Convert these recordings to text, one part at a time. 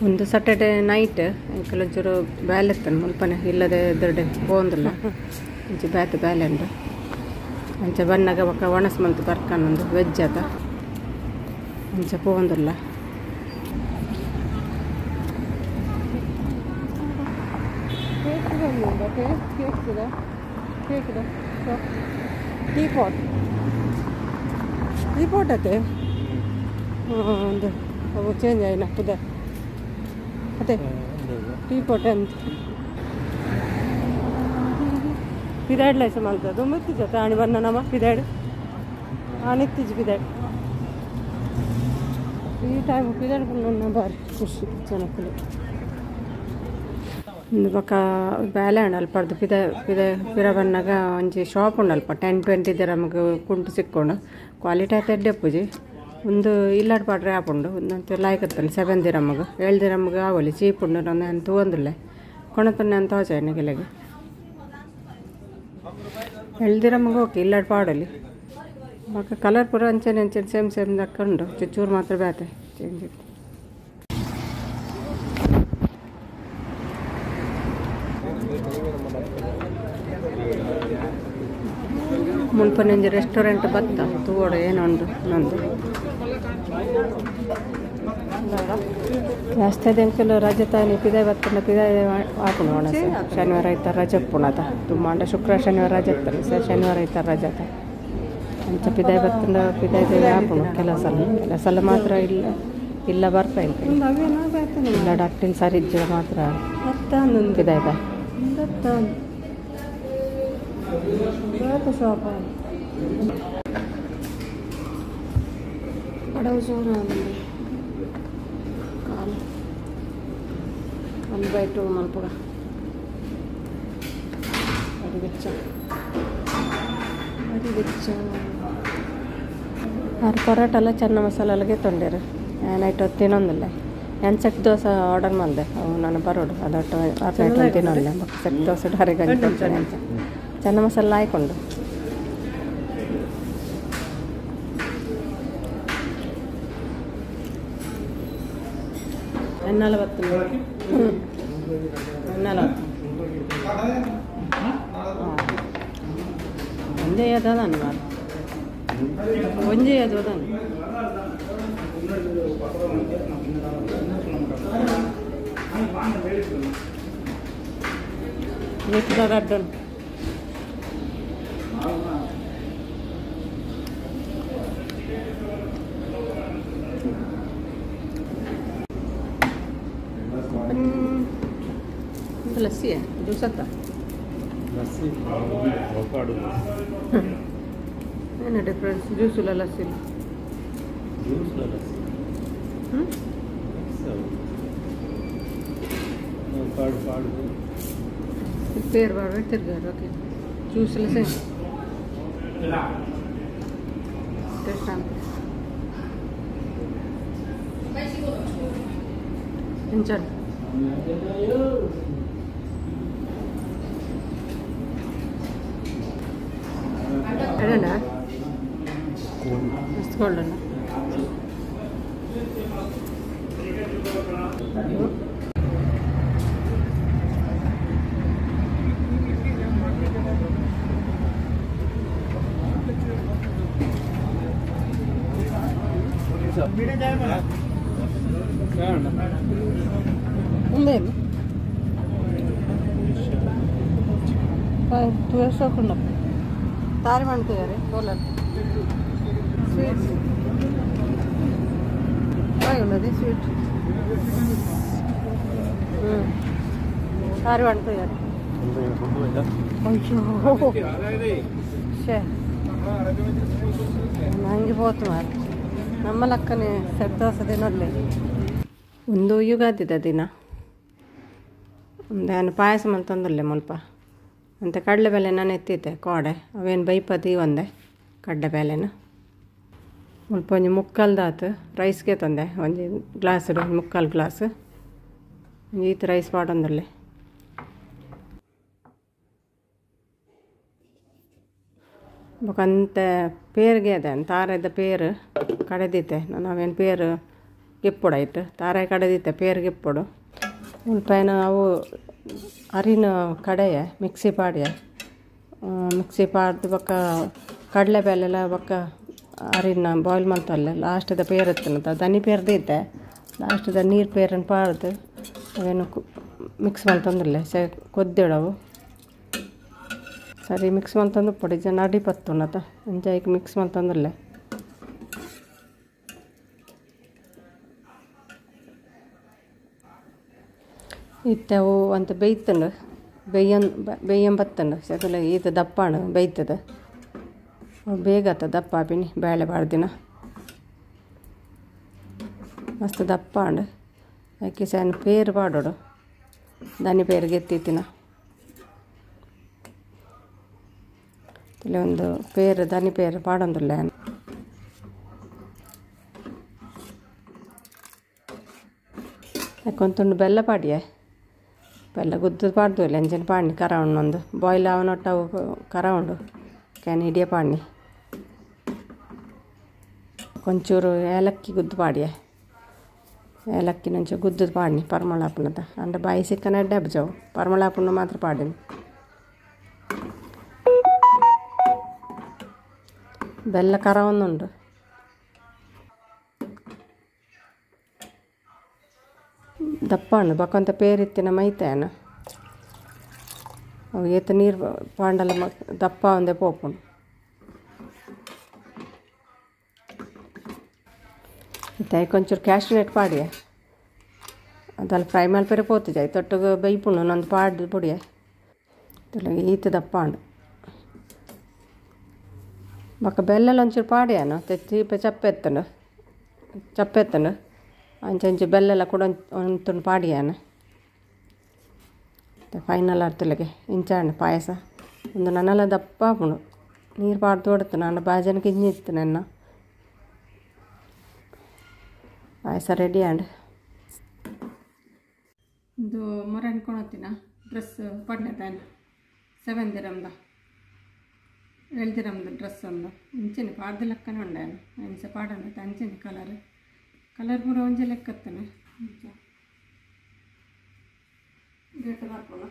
ಒಂದು Saturday night ಕೆಲವೊಂಚೂರು ಬೇಲೆ ಮುಲ್ಪನೆ ಇಲ್ಲದೆ ಎದುರುಡೆ ಪೋಂದಿಲ್ಲ ಒಂಚಿ ಬೇತೆ ಬೇಲೆ ಉಂಡು ಅಂಚ ಬನ್ನಾಗ ಬೊಕ್ಕ ಒಣಸ್ ಮಲ್ತ್ ಬರ್ಕನೊಂದು ವೆಜ್ ಅದ ಅಂಚ ಪೋಂದಿಲ್ಲ ಟೀ ಪಾಟ್ ಟೀ ಪಾಟ್ ಅತ್ತೆ ಒಂದು ಅವು ಚೇಂಜ್ ಆಯ್ನ ಪುದರ್ ಅದೇ ಟೀ ಪಾಟ್ ಅಂತ ಪಿದಾಡ್ಲೈಸ ಮಲ್ತದ ದುಂಬತ್ತಿಜ ಆಣಿ ಬನ್ನ ನಮ್ಮ ಪಿದಾಡ್ ಆಣಿತ್ತಿಜಿ ಪಿದಾಡ್ ಈ ಟೈಮ್ ಪಿದಾಡ್ ನನ್ನ ಬಾರಿ ಖುಷಿ ಜನಕ್ಕಲು ಒಂದು ಬೊಕ್ಕ ಬೇಲೆ ಉಂಡು ಅಲ್ಪರ್ದು ಪಿದ ಪಿದ ಪಿರ ಬನ್ನಾಗ ಒಂಜಿ ಶಾಪ್ ಉಂಡು ಅಲ್ಪ 10-20 ದಿರಮ್ಗ್ ಕುಂಟು ಸಿಕ್ಕೊಂಡು ಕ್ವಾಲಿಟಿ ಆತ ಎಡ್ಡೆ ಪೂಜಿ ಒಂದು ಇಲ್ಲಾಡ್ ಪಾಡ್ರೆ ಆಪುಂಡು ಒಂದಂತೆ ಲಾಯ್ಕ್ ಇತ್ತಲ್ಲ 7 ದಿರಮ್ಗ್ 7 ದಿರಮ್ಗ್ ಆವೊಲಿ ಚೀಪ್ ಉಂಡು ನಾನು ತೂವೊಂದುಲ್ಲೆ ಕೊಣತೊನ್ನೆ ಅಂತ ತೋಜಾಯ್ನ ಕೆಲಗೆ 7 ದಿರಮ್ಗ್ ಓಕೆ ಇಲ್ಲಾಡ್ ಪಾಡೊಲಿ ಬೊಕ್ಕ ಕಲರ್ ಪೂರ ಅಂಚನೆ ಅಂಚನೆ ಸೇಮ್ ಸೇಮ್ ದಕ್ಕುಂಡು ಚೂರು ಮಾತ್ರ ಬೇತೆ ಚೇಂಜ್ ಇತ್ತು. ಮುಲ್ಪನೆಂಜಿ ರೆಸ್ಟೋರೆಂಟ್ ಬತ್ತ ತೂವೊಡು ಏನುಂಡು ನಂದು ಜಾಸ್ತಿ ಎಂಕುಲು ರಜೆ ತಾನಿ ಪಿದಾಯಿ ಬತ್ತಂಡ ಪಿದಾಯಿ ಆಪುಂಡು ಒಣಸ್ ಶನಿವಾರ ಐತಾರ ರಜೆ ಉಪ್ಪುಂಡು ತುಂಬಾಂಡ ಶುಕ್ರವಾರ ಶನಿವಾರ ರಜೆ ಇತ್ತಲ್ಲ ಸರ್ ಶನಿವಾರ ಐತಾರ ರಜೆ ಆತ ಅಂಚ ಪಿದಾಯಿ ಬತ್ತಂಡ ಪಿದಾಯಿ ಆಪುಂಡು ಕೆಲವು ಸಲ ಕೆಲವು ಸಲ ಮಾತ್ರ ಇಲ್ಲ ಇಲ್ಲ ಬರ್ಪ ಇಲ್ಲ ಡಾಕ್ಟರ್ ಸರಿ ಇಜ್ಜಿಡ ಮಾತ್ರ ಪಿದಾಯ್ದ ಬಡವು ಜೋರ ಕಾಲು 1 by 2 ಮಲ್ಪುಗ ಅಡಿ ಬೆಚ್ಚ ಅಡಿ ಬೆಚ್ಚ ಆರು ಪರೋಟ ಎಲ್ಲ ಚೆನ್ನ ಮಸಾಲೆಗೆ ತೊಂಡೇರು ನೈಟ್ ಹೊತ್ತು ತಿನ್ನೊಂದಿಲ್ಲ ನಾನು ಸೆಟ್ ದೋಸೆ ಆರ್ಡರ್ ಮಾಡಿದೆ ಅವು ನಾನು ಬರೋಡು ಅದೊಟ್ಟು ಆರು ನೈಟ್ ಒಂದು ತಿನ್ನೊಂದಿಲ್ಲ ಸೆಟ್ ದೋಸೆ ಹರಿಗೆ ಅಂತ ಚೆನ್ನ ಮಸಾಲೆ ಹಾಯ್ಕೊಂಡು ಎನ್ನಲವತ್ತು ಎನ್ನಲವತ್ತು ಒಂದೇ ಅದಾನ ಮಾರು ಒಂಜೇ ಅದು ಅದಾನ ಅಡ್ಡನ್ ಲಸ್ಸಿ ಜ್ಯೂಸ್ ಅತ್ತ ಲಸ್ಸಿ ಏನು ಡಿಫ್ರೆನ್ಸ್ ಜ್ಯೂಸ್ ಇಲ್ಲ ಲಸ್ಸಿ ಇಲ್ಲ ಜ್ಯೂಸ್ ಲಸ್ಸಿ ಪಾಡು ಪಾಡು ಪೇರು ಬಾರ್ಬೇಕು ತಿರ್ಗಾರು ಓಕೆ ಜ್ಯೂಸ್ ಎಲ್ಲ ಸೇಮ್ ಟೇಸ್ಟ್ ಎಂಚನ್ ಎಡಣ್ಣ ಮಸ್ತ್ ಗೋಲ್ಡ್ ఉందేమి 2 years ಉಂಡು ತಾರಿ ಮಾಡ್ತಿದ್ದಾರೆ ಕೋಲಲ್ಲಿ ಸ್ವೀಟ್ಸ್ ఉన్నది ಸ್ವೀಟ್ ತಾರಿ ಮಾಡ್ತಿದ್ದಾರೆ ಅಯ್ಯೋ ಶೇ ಹಂಗೆ ಪೋತು ಮಾರ ನಮ್ಮ ಲಕ್ಕನೆ ಸೆಟ್ ದೋಸೆ ತಿನ್ನೋಡ್ಲೆ ಒಂದು ಯುಗಾದಿದ ದಿನ ನಾನು ಪಾಯಸ ಮಲ್ತೊಂದುಲ್ಲೆ ಮುಲ್ಪ ಅಂತ ಕಡಲೆಬೇಳೆ ನಾನು ಎತ್ತಿದ್ದೆ ಕೋಡೆ ಅವೇನು ಬೈಪತಿ ಒಂದೆ ಕಡಲೆಬೇಳೆನ ಮುಲ್ಪ ಒಂಜಿ ಮುಕ್ಕಾಲ್ದಾತು ರೈಸ್ಗೆ ತಂದೆ ಒಂಜಿ ಗ್ಲಾಸ್ ಮುಕ್ಕಾಲು ಗ್ಲಾಸ್ ಒಂಜಿ ಈತ್ ರೈಸ್ ಪಾಡೊಂದುಲ್ಲೆ ಬೊಕ ಅಂತೆ ಪೇರ್ಗೆ ಅದೆ ತಾರೆದ ಪೇರು ಕಡೆದಿತ್ತೆ ನಾನು ಅವೇನು ಪೇರು ಗೆಪ್ಪೊಡು ಆಯ್ತು ತಾರಾಯಿ ಕಡೆದಿತ್ತೆ ಪೇರು ಗೆಪ್ಪೊಡು ಮುಲ್ಪೈನ ಅವು ಅರಿನ ಕಡೆಯ ಮಿಕ್ಸಿ ಪಾಡ್ಯ ಮಿಕ್ಸಿ ಪಾಡ್ದು ಬೊಕ್ಕ ಕಡಲೆ ಬೇಳೆಲ್ಲ ಬೊಕ್ಕ ಅರಿನ ಬಾಯ್ಲ್ ಮಲ್ತೊಲ್ಲೆ ಲಾಸ್ಟ್ದ ಪೇರು ಇತ್ತನತ ದನಿ ಪೇರ್ದಿತ್ತೆ ಲಾಸ್ಟ್ದ ನೀರು ಪೇರನ್ನು ಪಾಡ್ದು ಅವೇನು ಮಿಕ್ಸ್ ಮಲ್ತೊಂದುಲ್ಲೆ ಸೆ ಕೊದ್ದಿಡವು ಸರಿ ಮಿಕ್ಸ್ ಮಲ್ತೊಂದು ಪೊಡಿ ಜನ ಅಡಿ ಪತ್ತುಂಡತ ಅಂಚ ಐಕ್ ಮಿಕ್ಸ್ ಮಲ್ತೊಂದುಲ್ಲೆ ಇತ್ತೆ ಅವು ಅಂತ ಬೇಯ್ತುಂಡು ಬೇಯನ್ ಬೇಯನ್ ಬತ್ತುಂಡು ಸೆಕುಲ ಈತ ದಪ್ಪಾಣು ಬೇಯ್ತದೆ ಬೇಗ ಆತ ದಪ್ಪ ಆಪಿನಿ ಬೇಳೆ ಪಾಡ್ದಿನ ಮಸ್ತ್ ದಪ್ಪ ಆಂಡ್ ಐಕೆ ಸಣ್ಣ ಪೇರು ಪಾಡೋಡು ದನಿ ಪೇರು ಗೆತ್ತಿತ್ತಿನ ಒಂದು ಪೇರು ದನಿ ಪೇರು ಪಾಡೊಂದುಲ್ಲ ಯಾಕೊಂತುಂಡು ಬೆಲ್ಲ ಪಾಡಿಯೆ ಬೆಲ್ಲ ಗುದ್ದು ಪಾಡ್ದು ಅಂಚಿನ ಪಾಡ್ನಿ ಕರ ಉಂಡು ಬಾಯ್ಲ್ ಆವನೊಟ್ಟು ಅವು ಕರ ಉಂಡು can ಹಿಡಿಯ ಪಾಡ್ನಿ ಕೊಂಚೂರು ಏಲಕ್ಕಿ ಗುದ್ದು ಪಾಡಿಯೆ ಏಲಕ್ಕಿ ಒಂಚೂರು ಗುದ್ದು ಪಾಡ್ನಿ ಪರ್ಮಳ ಆಪುನದ ಅಂಡ ಬಾಯಿ ಸಿಕ್ಕನ ಎಡ್ಡೆ ಅಬ್ಜವು ಪರ್ಮಳ ಆಪುನ ಮಾತ್ರ ಪಾಡಿನಿ ಬೆಲ್ಲ ಕರ ಒಂದುಂಡು ದಪ್ಪ ಬಕ್ಕೊಂತ ಪೇರಿತ್ತಿನ ಮೈತೇನ ಅವು ಏತ ನೀರು ಪಾಂಡಲ ದಪ್ಪ ಒಂದೇ ಪೋಪುಂಡು ಇತ್ತೆ ಕೊಂಚೂರು ಕ್ಯಾಶ್ಯೂನಟ್ ಪಾಡಿಯ ಅದಲ್ಲಿ ಫ್ರೈ ಮಲ್ಪೆರೆ ಪೋತುಜ ತೊಟ್ಟುಗು ಬೈಪುಂಡು ಒಂದೊಂದು ಪಾಡ್ದು ಪೊಡಿಯ ಈತ ದಪ್ಪ ಉಂಡು ಬೊಕ್ಕ ಬೆಲ್ಲಲ ಒಂಚೂರು ಪಾಡ್ಯಾನು ಚೀಪೆ ಚಪ್ಪೆ ಎತ್ತುಂಡು ಚಪ್ಪೆ ಎತ್ತುಂಡು ಅಂಚ ಅಂಚೆ ಬೆಲ್ಲೆಲ್ಲ ಕೂಡ ಒಂತುಂಡು ಪಾಡ್ಯಾನ ಫೈನಲ್ ಅರ್ತುಲಗೆ ಇಂಚಾಂಡ್ ಪಾಯಸ ಒಂದು ನನ್ನಲ ದಪ್ಪ ಆಪುಂಡು ನೀರು ಪಾಡ್ದು ಹೊಡ್ತು ನಾನು ಬಾಜನ ಕಿಂಜಿ ಇತ್ತು ನನ್ನ ಪಾಯಸ ರೆಡಿ ಆಂಡ್ ಒಂದು ಮೊರನ್ ಕೊಣತ್ತಿನ ಡ್ರೆಸ್ ಪಡ್ನೆ 7 ದಿರಮ್ದ 7 ದಿರಮ್ದ ಡ್ರೆಸ್ ಒಂದು ಇಂಚನೆ ಪಾಡ್ದು ಲೆಕ್ಕನೆ ಉಂಡಾನು ಅಂಚೆ ಪಾಡಂದ ಅಂಚನೆ ಕಲರ್ ಕಲರ್ ಪೂರ ಒಂಜೆ ಲೆಕ್ಕತ್ತನೆ ಅಂಚ ಗೇಟ್ ಬರ್ಪುನ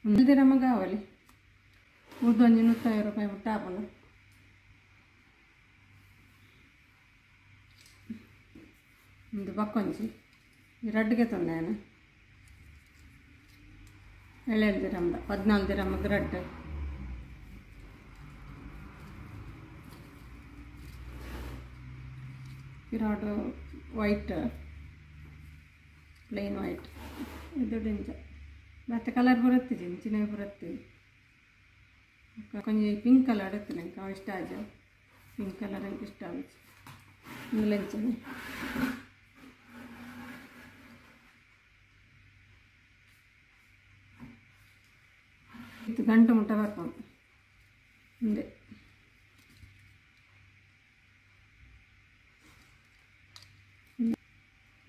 ಒಂದು ದಿರಮ ಕಾವಲಿ ಉದ್ದೊಂಜಿ 150 ರೂಪಾಯಿ ಮುಟ್ಟ ಆಪುಂಡು ಒಂದು ಬಕ್ಕೊಂಜಿ ರಡ್ಡ್ಗೆ ತಂದೆ 7 ದಿರಮ್ದ 14 ದಿರಮ್ಗೆ ರಡ್ಡ್ ಪಿರಾಡು ವೈಟ್ ಪ್ಲೇನ್ ವೈಟ್ ಇದು ಡಿಂಚ ಮತ್ತೆ ಕಲರ್ ಬರುತ್ತೆ ಜಿಂಚಿನ ಬರುತ್ತೆ ಕೊಂಚ ಪಿಂಕ್ ಕಲರ್ ಇತ್ತು ನಂಗೆ ಅವು ಇಷ್ಟ ಆಜ ಪಿಂಕ್ ಕಲರ್ ನಂಗೆ ಇಷ್ಟ ಆಗುತ್ತೆ ಇಂಗ್ಲೆಂಚನೆ ಇದು ಗಂಟು ಮುಟ್ಟ ಬರ್ಕೊಂಡು ಮುಂದೆ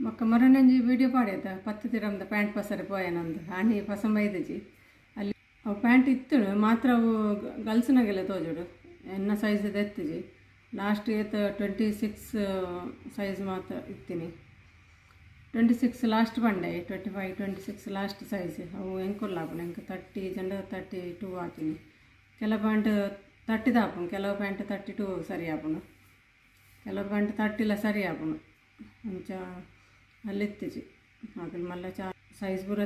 ಮಕ್ಕ ಮರನಂಜಿ ವೀಡಿಯೋ ಪಾಡ್ಯದ 10 ದಿರಮ್ದ ಪ್ಯಾಂಟ್ ಪಸರಿ ಪೋಯನಂದು ಆಣಿ ಪಸಂಬೈದಜಿ ಅಲ್ಲಿ ಅವು ಪ್ಯಾಂಟ್ ಇತ್ತು ಮಾತ್ರ ಅವು ಗಲ್ಸ್ನಾಗೆಲ್ಲ ತೋಜೋಡು ಎನ್ನ ಸೈಜ್ ಎತ್ತಿಜಿ ಲಾಸ್ಟ್ ಏತ 26 ಸೈಜ್ ಮಾತ್ರ ಇತ್ತೀನಿ 26 ಲಾಸ್ಟ್ ಬಂಡೆ 25 26 ಲಾಸ್ಟ್ ಸೈಜ್ ಅವು ಎಂಕೊಲ್ಲ ಆಪುಂಡು ಎಂಕ್ 30 ಜಂಡ 32 ಹಾಕಿನಿ ಕೆಲವು ಪ್ಯಾಂಟ್ 30 ಆಪುಂಡು ಕೆಲವು ಪ್ಯಾಂಟ್ 32 ಸರಿ ಆಪುಂಡು ಕೆಲವು ಪ್ಯಾಂಟ್ 30 ಸರಿ ಆಪುಂಡು ಅಂಚ ಅಲ್ಲಿತ್ತಿಜಿ ಅಗಲ್ ಮಲ್ಲ ಚಾ ಸೈಜ್ ಪೂರ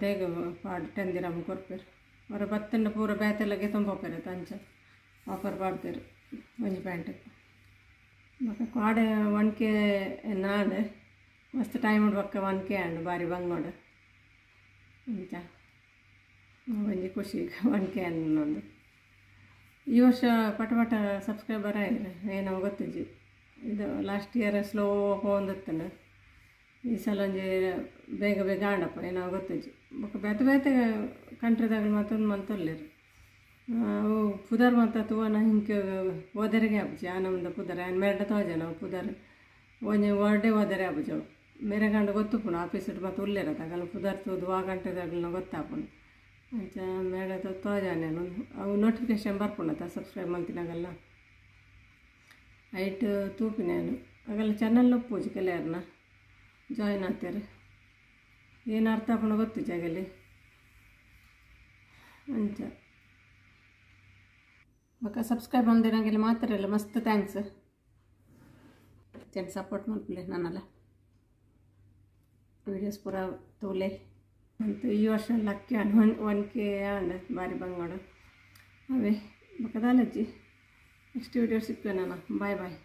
ದೇಗ ಪಾಡ್ 10 ದಿರಮ್ ಕೊರ್ಪೇರು ಹೊರ ಬತ್ತಂಡ ಪೂರ ಬೇತೆಲ್ಲಗೆ ತುಂಬೋಪೇರು ಅಂಚ ಆಫರ್ ಪಾಡ್ತೇರು ಒಂಜಿ ಪ್ಯಾಂಟ್ ಬೊಕ್ಕ ಕಾಡೆ 1K ನಾಡು ಮಸ್ತ್ ಟೈಮ್ ಬೊಕ್ಕ 1K and ಬಾರಿ ಬಂಗೋಡು ಅಂಚ ಒಂಜಿ ಖುಷಿ 1K ಅನ್ನೊಂದು ಈ ವರ್ಷ ಪಟ ಪಟ ಸಬ್ಸ್ಕ್ರೈಬರ್ ಆಯ್ತು ಏನೋ ಗೊತ್ತಿಜ್ಜಿ ಇದು ಲಾಸ್ಟ್ ಇಯರ್ ಸ್ಲೋ ಪೋಂದಿತ್ತಂಡು ಈ ಸಲ ಒಂಜಿ ಬೇಗ ಬೇಗ ಆಂಡಪ್ಪ ಏನೋ ಗೊತ್ತಿಜ್ಜಿ ಬೊಕ್ಕ ಬೇತೆ ಬೇತೆ ಕಂಟ್ರಿದಾಗ ಮಾತ್ರ ಮಲ್ತೊಲ್ಲೆರ್ ಅವು ಪುದರ್ ಮಾತ್ರ ತೂವನ ಹಿಂಗೆ ಓದರಿಗೆ ಆಪುಜಿ ಆ ನಮ್ದು ಪುದರ್ ಆ್ಯನ್ ಮೇರಡ ತೋಜ ನಾವು ಪುದರ್ ಒಂಜಿ ವರ್ಡೇ ಓದರೆ ಆಪುಜಿ ಅವು ಮೇರೆ ಗಂಡ ಗೊತ್ತುಪುಂಡು ಆಫೀಸ್ ಮಾತ್ರ ಉಲ್ಲೇರ ತಗಲ ಪುದರ್ ತೂದು ಆ ಗಂಟೆದಾಗಲ ಗೊತ್ತಾಪುಂಡು ಅಂಚ ಮೇಡದ ತೋಜಾನೆ ಅವು ನೋಟಿಫಿಕೇಶನ್ ಬರ್ಪುಂಡತ ಸಬ್ಸ್ಕ್ರೈಬ್ ಮಲ್ತಿನಾಗಲ್ಲ ಐಟ್ ತೂಪಿನೇನು ಅಗಲ ಚಾನಲ್ ಒಪ್ಪುಜಿ ಕೆಲವ್ರನ್ನ ಜಾಯಿನ್ ಆಗ್ತಾರೆ ಏನು ಅರ್ಥ ಆಪುಂಡು ಗೊತ್ತು ಜಾಗಲಿ ಅಂಚ ಬೊಕ ಸಬ್ಸ್ಕ್ರೈಬ್ ಮಲ್ದಿನಂಗೆಲ್ಲ ಮಾತ್ರ ಮಸ್ತ್ thanks ಚೆನ್ನ ಸಪೋರ್ಟ್ ಮಲ್ಪುಲೆ ನನ್ನಲ್ಲ ವೀಡಿಯೋಸ್ ಪೂರ ತೂಲೆ ಅಂತು ಈ ವರ್ಷ ಲಕ್ಕಿ ಆಂಡ್ 1K and ಬಾರಿ ಬಂಗೋಡು ಅವೇ ಬೊಕ ದಾಲಜ್ಜಿ ನೆಕ್ಸ್ಟ್ ವೀಡಿಯೋ ಸಿಕ್ಕುವೆ ನಾನು. Bye boy.